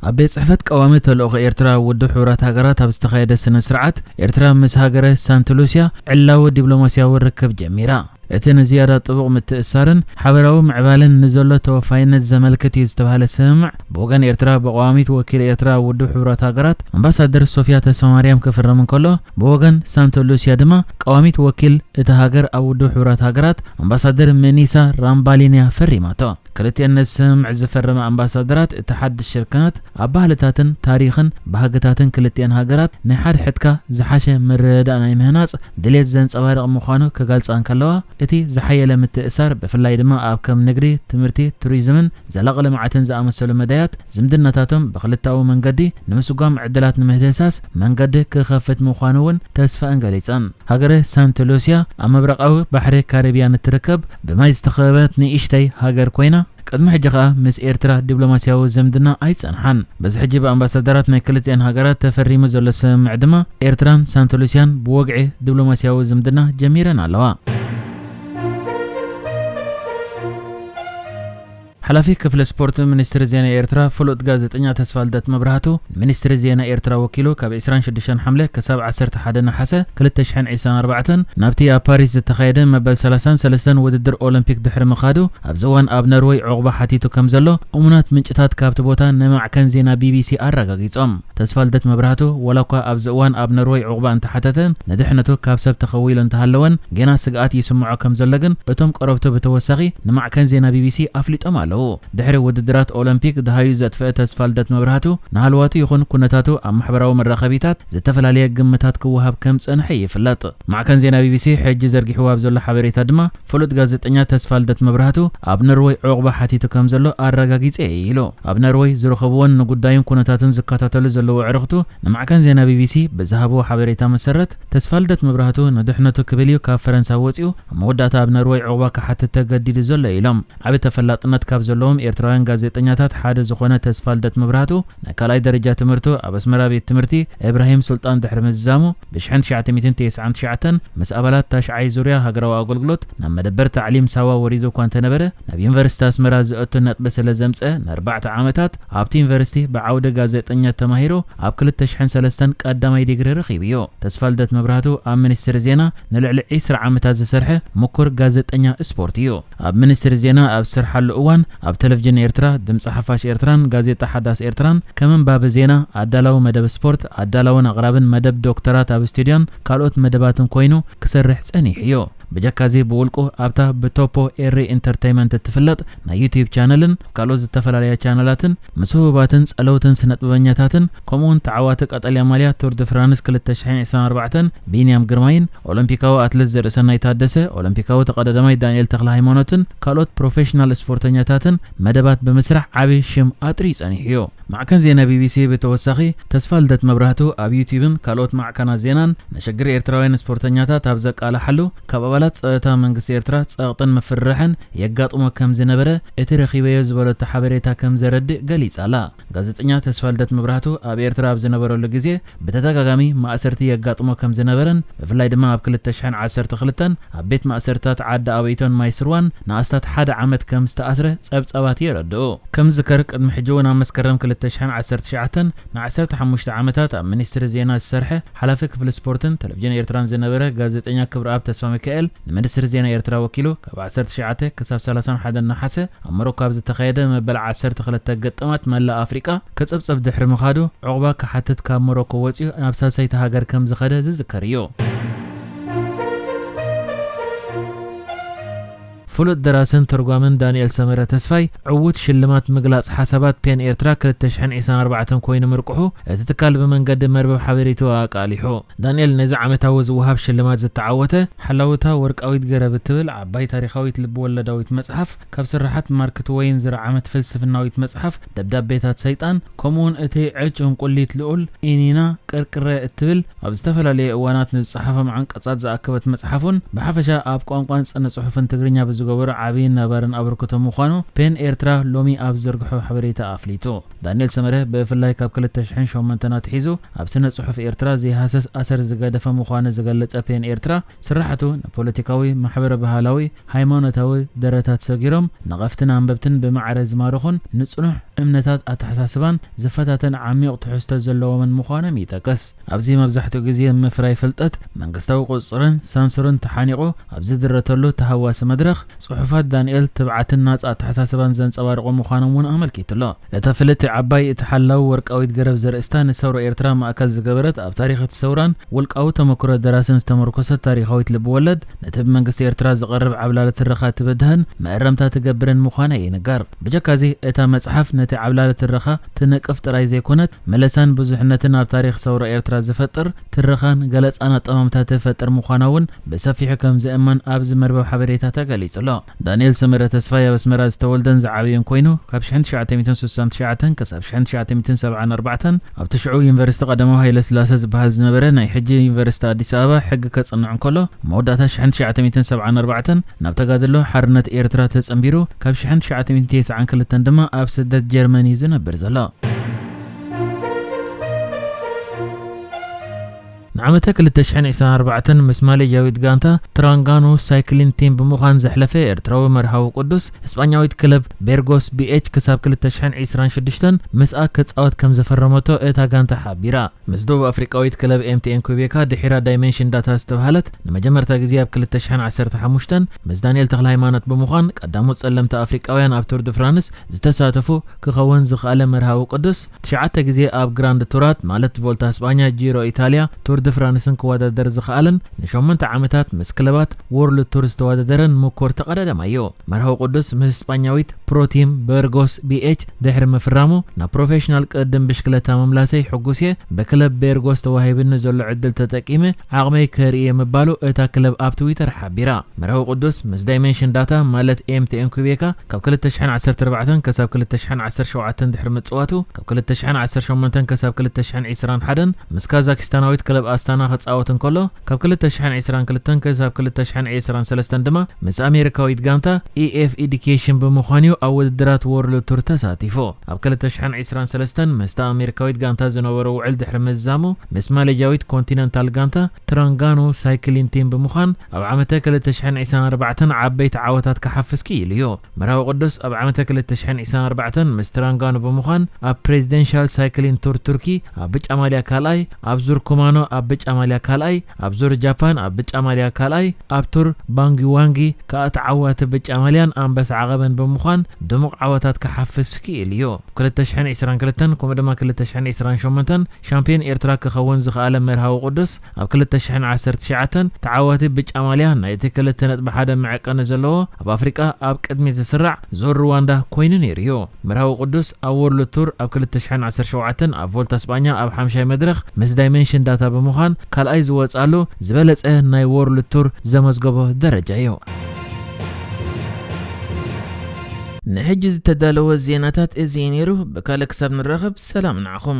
ኣብ ቤት ጽሕፈት ቀዋሚ ተልእኾ ኤርትራ ኣብ ውድብ ሕቡራት ሃገራት ኣብ ዝተኻየደ ስነ ስርዓት፣ ኤርትራ ምስ ሃገረ ሳንት ሉሲያ ዕላዊ ዲፕሎማስያዊ ርክብ ጀሚራ። እቲ ንዝያዳ ጥቡቕ ምትእስሳርን ሓበራዊ ምዕባለን ንዘሎ ተወፋይነት ዘመልክት እዩ ዝተባህለ ስምምዕ፣ ብወገን ኤርትራ ብቐዋሚት ወኪል ኤርትራ ኣብ ውድብ ሕቡራት ሃገራት ኣምባሳደር ሶፊያ ተስፋማርያም ክፍረም እንከሎ፣ ብወገን ሳንቶ ሉሲያ ድማ ቀዋሚት ወኪል እታ ሃገር ኣብ ውድብ ሕቡራት ሃገራት ኣምባሳደር መኒሳ ራምባሊንያ ፈሪማቶ። ክልቲኤን ነዚ ስምምዕ ዝፈረማ ኣምባሳደራት፣ እቲ ሓድሽ ሽርክነት ኣብ ባህልታትን ታሪኽን ባህግታትን ክልቲኤን ሃገራት ናይ ሓድሕድካ ዝሓሸ ምርድዳእ ናይ ምህናጽ ድሌት ዘንጸባርቕ ምዃኑ ክገልጻ እንከለዋ፣ እቲ ዝሓየለ ምትእሳር ብፍላይ ድማ ኣብ ከም ንግዲ፣ ትምህርቲ፣ ቱሪዝምን ዘላቒ ልምዓትን ዝኣመሰሉ መዳያት ዝምድናታቶም ብክልተኣዊ መንገዲ ንምስጓም ዕድላት ንምህስሳስ መንገዲ ክኸፍት ምዃኑ እውን ተስፋኣን ገሊጸን። ሃገረ ሳንት ሉሲያ ኣብ ምብራቓዊ ባሕሪ ካሪብያን እትርከብ ብማይ ዝተኸበበት ንእሽተይ ሃገር ኮይና፣ ቅድሚ ሕጂ ከኣ ምስ ኤርትራ ዲፕሎማስያዊ ዝምድና ኣይጸንሓን። በዚ ሕጂ ብኣምባሳደራት ናይ ክልቲኤን ሃገራት ተፈሪሙ ዘሎ ስምምዕ ድማ፣ ኤርትራን ሳንት ሉሲያን ብወግዒ ዲፕሎማስያዊ ዝምድና ጀሚረን ኣለዋ። ሓላፊ ክፍሊ ስፖርት ሚኒስትሪ ዜና ኤርትራ ፍሉጥ ጋዜጠኛ ተስፋልደት መብራህቱ፣ ሚኒስትሪ ዜና ኤርትራ ወኪሉ ካብ ዕስራን ሽዱሽተን ሓምለ ክሳብ ዓሰርተ ሓደ ነሓሰ ክልተ ሽሕን ዕስራን ኣርባዕተን ናብቲ ኣብ ፓሪስ ዝተኻየደ መበል ሰላሳን ሰለስተን ውድድር ኦሎምፒክ ድሕሪ ምኻዱ፣ ኣብዚ እዋን ኣብ ነርወይ ዑቕባ ሓቲቱ ከም ዘሎ እሙናት ምንጭታት ካብቲ ቦታ ንማዕከን ዜና ቢቢሲ ኣረጋጊጾም። ተስፋልደት መብራህቱ፣ ዋላ እኳ ኣብዚ እዋን ኣብ ነርወይ ዑቕባ እንተሓተተ፣ ንድሕነቱ ካብ ሰብ ተኸዊሉ እንተሃለወን፣ ጌና ስግኣት ይስምዖ ከም ዘሎ ግን፣ እቶም ቀረብቱ ብተወሳኺ ንማዕከን ዜና ቢቢሲ ኣፍሊጦም ኣለዉ። ድሕሪ ውድድራት ኦሎምፒክ ደሃዩ ዘጥፍአ ተስፋልደት መብራህቱ፣ ንሃለዋቱ ይኹን ኩነታቱ ኣብ ማሕበራዊ መራኸቢታት ዝተፈላለየ ግምታት ክወሃብ ከም ዝጸንሐ ይፍለጥ። ማዕከን ዜና ቢቢሲ ሕጂ ዘርጊሕዎ ኣብ ዘሎ ሓበሬታ ድማ፣ ፍሉጥ ጋዜጠኛ ተስፋልደት መብራህቱ ኣብ ነርወይ ዑቕባ ሓቲቱ ከም ዘሎ ኣረጋጊጸ እየ ኢሉ። ኣብ ነርወይ ዝረኸብዎን ንጉዳዩን ኩነታቱን ዝከታተሉ ዘለዉ ኣዕሩኽቱ ንማዕከን ዜና ቢቢሲ ብዝሃብዎ ሓበሬታ መሰረት፣ ተስፋልደት መብራህቱ ንድሕነቱ ክብል እዩ ካብ ፈረንሳ ወጺኡ ኣብ መወዳእታ ኣብ ነርወይ ዑቕባ ክሓትት ተገዲዱ ዘሎ ኢሎም። ዓቢ ተፈላጥነት ካብ ዘለዎም ኤርትራውያን ጋዜጠኛታት ሓደ ዝኾነ ተስፋልደት መብራህቱ፣ ናይ ካልኣይ ደረጃ ትምህርቱ ኣብ ኣስመራ ቤት ትምህርቲ እብራሂም ሱልጣን ድሕሪ ምዝዛሙ፣ ብሽሕን ትሽዓተ ሚእትን ተስዓን ትሽዓተን ምስ ኣባላት ታሽዓይ ዙርያ ሃገራዊ ኣገልግሎት ናብ መደበር ታዕሊም ሳዋ ወሪዱ እኳ እንተነበረ፣ ናብ ዩኒቨርሲቲ ኣስመራ ዘእቱ ነጥቢ ስለ ዘምጽአ፣ ንኣርባዕተ ዓመታት ኣብቲ ዩኒቨርሲቲ ብዓውዲ ጋዜጠኛ ተማሂሩ ኣብ ክልተ ሽሕን ሰለስተን ቀዳማይ ዲግሪ ረኺቡ እዩ። ተስፋልደት መብራህቱ ኣብ ሚኒስትሪ ዜና ንልዕሊ ዕስራ ዓመታት ዝሰርሐ ምኩር ጋዜጠኛ ስፖርት እዩ። ኣብ ሚኒስትሪ ዜና ኣብ ዝሰርሓሉ እዋን፣ ኣብ ቴሌቪዥን ኤርትራ፣ ድምጺ ሓፋሽ ኤርትራን ጋዜጣ ሓዳስ ኤርትራን ከም ኣንባቢ ዜና፣ ኣዳላዊ መደብ ስፖርት፣ ኣዳላውን ኣቕራብን መደብ ዶክተራት ኣብ ስቱድዮን ካልኦት መደባትን ኮይኑ ክሰርሕ ጸኒሑ እዩ። ብጀካዚ ብውልቁ ኣብታ ብቶፖ ኤሪ ኢንተርተይመንት እትፍለጥ ናይ ዩትዩብ ቻነልን ካልኦት ዝተፈላለያ ቻነላትን ምስ ህቡባትን ጸለውትን ስነጥበበኛታትን ከምኡውን ተዓዋቲ ቀጠልያ ማልያ ቱር ድ ፍራንስ ክልተ ሽሕን ዕስራን ኣርባዕተን ቢንያም ግርማይን ኦሎምፒካዊ ኣትሌት ዘርእሰናይ ታደሰ፣ ኦሎምፒካዊ ተቐዳዳማይ ዳንኤል ተኽለ ሃይማኖትን ካልኦት ፕሮፌሽናል ስፖርተኛታትን መደባት ብምስራሕ ዓቢ ሽም ኣጥርዩ ጸኒሑ እዩ። ማዕከን ዜና ቢቢሲ ብተወሳኺ፣ ተስፋልደት መብራህቱ ኣብ ዩትዩብን ካልኦት ማዕከናት ዜናን ንሽግር ኤርትራውያን ስፖርተኛታት ኣብ ዘቃልሓሉ፣ ካብ ኣባላት ጸጥታ መንግስቲ ኤርትራ ጸቕጥን ምፍርራሕን የጋጥሞ ከም ዝነበረ እቲ ረኺበዮ ዝበለቶ ሓበሬታ ከም ዘረድእ ገሊጻ ኣላ። ጋዜጠኛ ተስፋልደት መብራህቱ ኣብ ኤርትራ ኣብ ዝነበረሉ ግዜ ብተደጋጋሚ ማእሰርቲ የጋጥሞ ከም ዝነበረን፣ ብፍላይ ድማ ኣብ ክልተ ሽሕን ዓሰርተ ክልተን ኣብ ቤት ማእሰርትታት ዓዲ ኣበይቶን ማይ ስርዋን ንኣስታት ሓደ ዓመት ከም ዝተኣስረ ጸብጻባት የረድኡ። ከም ዝዝከር፣ ቅድሚ ሕጂ እውን ኣብ መስከረም ክልተ ሽሕን ዓሰርተ ትሽዓተን ንዓሰርተ ሓሙሽተ ዓመታት ኣብ ሚኒስትሪ ዜና ዝሰርሐ ሓላፊ ክፍሊ ስፖርትን ቴሌቪዥን ኤርትራን ዝነበረ ጋዜጠኛ ክብረኣብ ተስፋሚካኤል፣ ንሚኒስትሪ ዜና ኤርትራ ወኪሉ፣ ካብ ዓሰርተ ትሽዓተ ክሳብ ሰላሳን ሓደን ነሓሰ ኣብ ሞሮኮ ኣብ ዝተኻየደ መበል ዓሰርተ ክልተ ገጠማት መላእ ኣፍሪቃ ክጽብጸብ ድሕሪ ምኻዱ፣ ዑቕባ ክሓትት ካብ ሞሮኮ ወጺኡ ናብ ሳልሰይቲ ሃገር ከም ዝኸደ ዝዝከር እዩ። ፍሉጥ ደራስን ተርጓምን ዳንኤል ሰመረ ተስፋይ፣ ዕዉት ሽልማት ምግላጽ ሓሳባት ፔን ኤርትራ ክልተ ሽሕን ዕስራን ኣርባዕተን ኮይኑ ምርቅሑ፣ እቲ ትካል ብመንገዲ መርበብ ሓበሬትኡ ኣቃሊሑ። ዳንኤል ነዚ ዓመታዊ ዝወሃብ ሽልማት ዝተዓወተ፣ ሓላውታ ወርቃዊት ገረብ እትብል ዓባይ ታሪኻዊት ልብ-ወለዳዊት መጽሓፍ፣ ካብ ስርሓት ማርክ ትወይን ዝረዓመት ፍልስፍናዊት መጽሓፍ ደብዳቤታት ሰይጣን፣ ከምኡውን እቲ ዕጭ እንቁሊት ልኡል ኢኒና ቅርቅረ እትብል ኣብ ዝተፈላለየ እዋናት ንዝጸሓፎም ዓንቀጻት ዝኣከበት መጽሓፉን፣ ብሓፈሻ ኣብ ቋንቋን ስነ ጽሑፍን ትግርኛ ብዝጎ ዝገበሩ ዓብይን ነባርን ኣበርክቶ ምዃኑ ፔን ኤርትራ ሎሚ ኣብ ዘርግሖ ሓበሬታ ኣፍሊጡ። ዳንኤል ሰመረ ብፍላይ ካብ ክልተ ሽሕን ሸሞንተን ኣትሒዙ ኣብ ስነ ጽሑፍ ኤርትራ ዘይሃሰስ ኣሰር ዝገደፈ ምዃኑ ዝገለጸ ፔን ኤርትራ፣ ስራሕቱ ንፖለቲካዊ፣ ማሕበረ ባህላዊ፣ ሃይማኖታዊ ደረታት ሰጊሮም፣ ነቐፍትን ኣንበብትን ብማዕረ ዝማርኹን ንጽኑሕ እምነታት ኣተሓሳስባን ዝፈታተን ዓሚቕ ትሕዝቶ ዘለዎምን ምዃኖም ይጠቅስ። ኣብዚ መብዛሕትኡ ግዜ ምፍራይ ፍልጠት፣ መንግስታዊ ቁጽጽርን ሳንሱርን ተሓኒቑ ኣብ ዝድረተሉ ተሃዋሲ መድረኽ፣ ጽሑፋት ዳንኤል ትብዓትን ናጻ ኣተሓሳስባን ዘንጸባርቑ ምዃኖም እውን ኣመልኪቱ'ሎ። እታ ፍልጥቲ ዓባይ፣ እታ ሓላው ወርቃዊት ገረብ ዘርእስታ ንሰውራ ኤርትራ ማእከል ዝገበረት፣ ኣብ ታሪኽ እቲ ሰውራን ውልቃዊ ተመክሮ ደራስን ዝተመርኮሰት ታሪኻዊት ልብወለድ፣ ነቲ ብመንግስቲ ኤርትራ ዝቐርብ ዓብላሊ ትረኻ ትብድህን መእረምታ ትገብርን ምዃና ይንገር። ብጀካዚ፣ እታ መጽሓፍ ነቲ ዓብላሊ ትረኻ ትነቅፍ ጥራይ ዘይኮነት፣ መለሳን ብዙሕነትን ኣብ ታሪኽ ሰውራ ኤርትራ ዝፈጥር ትረኻን ገለጻን ኣጠማምታ ትፈጥር ምዃና እውን ብሰፊሑ ከም ዝእመን ኣብዚ መርበብ ሓበሬታ ተገሊጹ ኣሎ። ዳንኤል ሰመረ ተስፋይ ኣብ ኣስመራ ዝተወልደን ዝዓበየን ኮይኑ፣ ካብ ሽሕን ትሽዓተ ሚእትን ስሳን ትሽዓተን ክሳብ ሽሕን ትሽዓተ ሚእትን ሰብዓን ኣርባዕተን ኣብቲ ሽዑ ዩኒቨርሲቲ ቀዳማዊ ሃይለ ስላሰ ዝበሃል ዝነበረ፣ ናይ ሕጂ ዩኒቨርሲቲ ኣዲስ ኣበባ፣ ሕጊ ከጽንዕ እንከሎ፣ መወዳእታ ሽሕን ትሽዓተ ሚእትን ሰብዓን ኣርባዕተን ናብ ተጋድሎ ሓርነት ኤርትራ ተጸንቢሩ፣ ካብ ሽሕን ትሽዓተ ሚእትን ተስዓን ክልተን ድማ ኣብ ስደት ጀርመን እዩ ዝነብር ዘሎ። ንዓመተ ክልተ ሽሕን ዕስራን ኣርባዕተን ምስ ማሌዥያዊት ጋንታ ትራንጋኑ ሳይክሊን ቲም ብምዃን ዘሕለፈ ኤርትራዊ መርሃዊ ቅዱስ፣ እስጳኛዊት ክለብ ቤርጎስ ቢኤች ክሳብ ክልተ ሽሕን ዕስራን ሽዱሽተን ምስኣ ክጻወት ከም ዘፈረመቶ እታ ጋንታ ሓቢራ። ምስ ደቡብ ኣፍሪቃዊት ክለብ ኤምቲኤን ኩቤካ ድሒራ ዳይሜንሽን ዳታ ዝተባህለት ንመጀመርታ ግዜ ኣብ ክልተ ሽሕን ዓሰርተ ሓሙሽተን ምስ ዳንኤል ተኽለሃይማኖት ብምዃን ቀዳሞት ጸለምቲ ኣፍሪቃውያን ኣብ ቱር ድ ፍራንስ ዝተሳተፉ ክኸውን ዝኸኣለ መርሃዊ ቅዱስ፣ ትሽዓተ ግዜ ኣብ ግራንድ ቱራት ማለት ቮልታ ስጳኛ፣ ጂሮ ኢታልያ፣ ቱር ድ ፍራንስን ክወዳደር ዝኸኣለን ንሸሞንተ ዓመታት ምስ ክለባት ዎርልድ ቱር ዝተወዳደረን ምኩር ተቐዳዳማይ እዩ። መርሃዊ ቅዱስ ምስ ስጳኛዊት ፕሮቲም በርጎስ ቢኤች ድሕሪ ምፍራሙ፣ ናብ ፕሮፌሽናል ቅድም ብሽክለታ ምምላሰይ ሕጉስ እየ። ብክለብ ቤርጎስ ተዋሂብኒ ዘሎ ዕድል ተጠቂመ ዓቕመይ ከርኢ እየ ምባሉ እታ ክለብ ኣብ ትዊተር ሓቢራ። መርሃዊ ቅዱስ ምስ ዳይሜንሽን ዳታ ማለት ኤምቲኤን ኩቤካ ካብ ክልተ ሽሕን ዓሰርተ ኣርባዕተን ክሳብ ክልተ ሽሕን ዓሰርተ ሸውዓተን ድሕሪ ምጽዋቱ፣ ካብ ክልተ ሽሕን ዓሰርተ ሸሞንተን ክሳብ ክልተ ሽሕን ዕስራን ሓደን ምስ ካዛኪስታናዊት ክለብ ኣስታና ክጻወት እንከሎ፣ ካብ ክልተ ሽሕን ዕስራን ክልተን ክሳብ ክልተ ሽሕን ዕስራን ሰለስተን ድማ ምስ ኣሜሪካዊት ጋንታ ኢኤፍ ኤዱኬሽን ብምዃን እዩ ኣብ ውድድራት ዎርልድ ቱር ተሳቲፉ። ኣብ ክልተ ሽሕን ዕስራን ሰለስተን ምስታ ኣሜሪካዊት ጋንታ ዝነበሮ ውዕል ድሕሪ ምዝዛሙ፣ ምስ ማሌዥያዊት ኮንቲነንታል ጋንታ ትራንጋኑ ሳይክሊን ቲም ብምዃን ኣብ ዓመተ ክልተ ሽሕን ዕስራን ኣርባዕተን ዓበይቲ ዓወታት ክሓፍስ ክኢሉ እዩ። መርሃዊ ቅዱስ ኣብ ዓመተ ክልተ ሽሕን ዕስራን ኣርባዕተን ምስ ትራንጋኑ ብምዃን ኣብ ፕሬዚደንሻል ሳይክሊን ቱር ቱርኪ ኣብ ብጫ ማልያ ካልኣይ፣ ኣብ ዙር ኩማኖ ኣብ ብጫ ማልያ ካልኣይ፣ ኣብ ዙር ጃፓን ኣብ ብጫ ማልያ ካልኣይ፣ ኣብ ቱር ባንጊዋንጊ ከኣ ተዓዋቲ ብጫ ማልያን ኣንበሳ ዓቐብን ብምዃን ድሙቕ ዓወታት ክሓፍስ ክኢሉ እዩ። ክልተ ሽሕን ዕስራን ክልተን ከምኡ ድማ ክልተ ሽሕን ዕስራን ሸሞንተን ሻምፒዮን ኤርትራ ክኸውን ዝኸኣለ መርሃዊ ቅዱስ፣ ኣብ ክልተ ሽሕን ዓሰርተ ትሽዓተን ተዓዋቲ ብጫ ማልያ ናይቲ ክልተ ነጥቢ ሓደ መዐቀኒ ዘለዎ ኣብ ኣፍሪቃ ኣብ ቅድሚት ዝስራዕ ዙር ሩዋንዳ ኮይኑ ነይሩ እዩ። መርሃዊ ቅዱስ ኣብ ዎርልድ ቱር ኣብ ክልተ ሽሕን ዓሰርተ ሸውዓተን ኣብ ቮልታ ስጳኛ ኣብ ሓምሻይ መድረኽ ምስ ዳይሜንሽን ዳታ ብምዃን ካልኣይ ዝወጻሉ ዝበለጸ ናይ ዎርልድ ቱር ዘመዝገቦ ደረጃ እዩ። ንሕጂ ዝተዳለወ ዜናታት እዚ እዩ ነይሩ። ብካልእ ክሳብ ንራኸብ ሰላም ንዓኹም።